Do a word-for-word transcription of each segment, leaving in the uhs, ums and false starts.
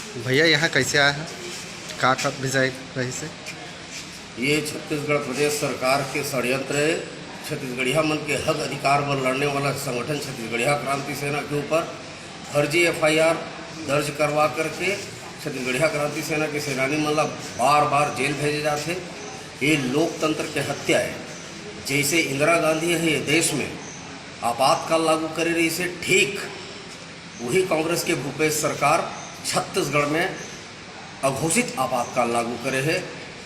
भैया, यहाँ कैसे आए हैं? का का भिजाए रही से? ये छत्तीसगढ़ प्रदेश सरकार के षड्यंत्र है। छत्तीसगढ़िया मन के हक अधिकार बर लड़ने वाला संगठन छत्तीसगढ़िया क्रांति सेना के ऊपर फर्जी एफआईआर दर्ज करवा करके छत्तीसगढ़िया क्रांति सेना के सेनानी मन ला बार बार जेल भेजे जाथे। ये लोकतंत्र के हत्या है। जैसे इंदिरा गांधी है ये देश में आपातकाल लागू करे रही से, ठीक वही कांग्रेस के भूपेश सरकार छत्तीसगढ़ में अघोषित आपातकाल लागू करे है।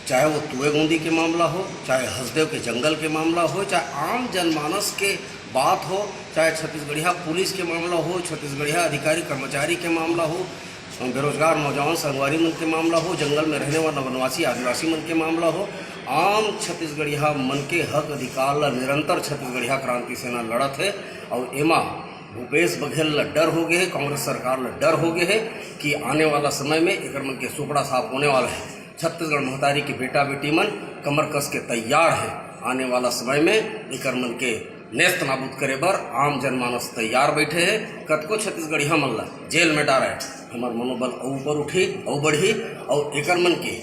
चाहे वो तुएगोंदी के मामला हो, चाहे हसदेव के जंगल के मामला हो, चाहे आम जनमानस के बात हो, चाहे छत्तीसगढ़िया पुलिस के मामला हो, छत्तीसगढ़िया अधिकारी कर्मचारी के मामला हो, बेरोजगार नौजवान संगवारी मन के मामला हो, जंगल में रहने वाला वनवासी आदिवासी मन के मामला हो, आम छत्तीसगढ़िया मन के हक अधिकार ला निरंतर छत्तीसगढ़िया क्रांति सेना लड़त है। और एमा भूपेश बघेल ला डर हो गए है, कांग्रेस सरकार ला डर हो गए है कि आने वाला समय में एकर मन के सुपड़ा साफ होने वाला है। छत्तीसगढ़ महतारी के बेटा बेटी मन कमर कस के तैयार है। आने वाला समय में एकर मन के नेस्त नाबूद करे बर आम जनमानस तैयार बैठे है। कतको छत्तीसगढ़िया मन ला जेल में डारे, हमर मनोबल अउ ऊपर उठी, अउ बढ़ी, अउ एकर मन के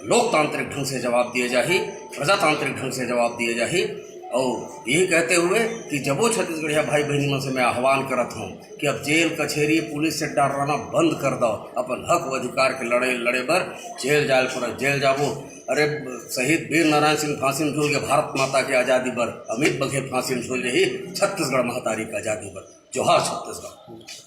लोकतांत्रिक ढंग से जवाब दिए जाही, प्रजातांत्रिक ढंग से जवाब दिए जाही। और यही कहते हुए कि जबो छत्तीसगढ़िया भाई बहनी मन से मैं आह्वान करत हूँ कि अब जेल कचहरी पुलिस से डराना बंद कर दो, अपन हक व अधिकार के लड़े लड़े बर जेल जाए पड़े, जेल जाबो। अरे, शहीद वीर नारायण सिंह फांसी में झूल के भारत माता के आजादी बर, अमित बघेल फांसी में झूल रही छत्तीसगढ़ महतारी के आजादी बर। जोहार छत्तीसगढ़।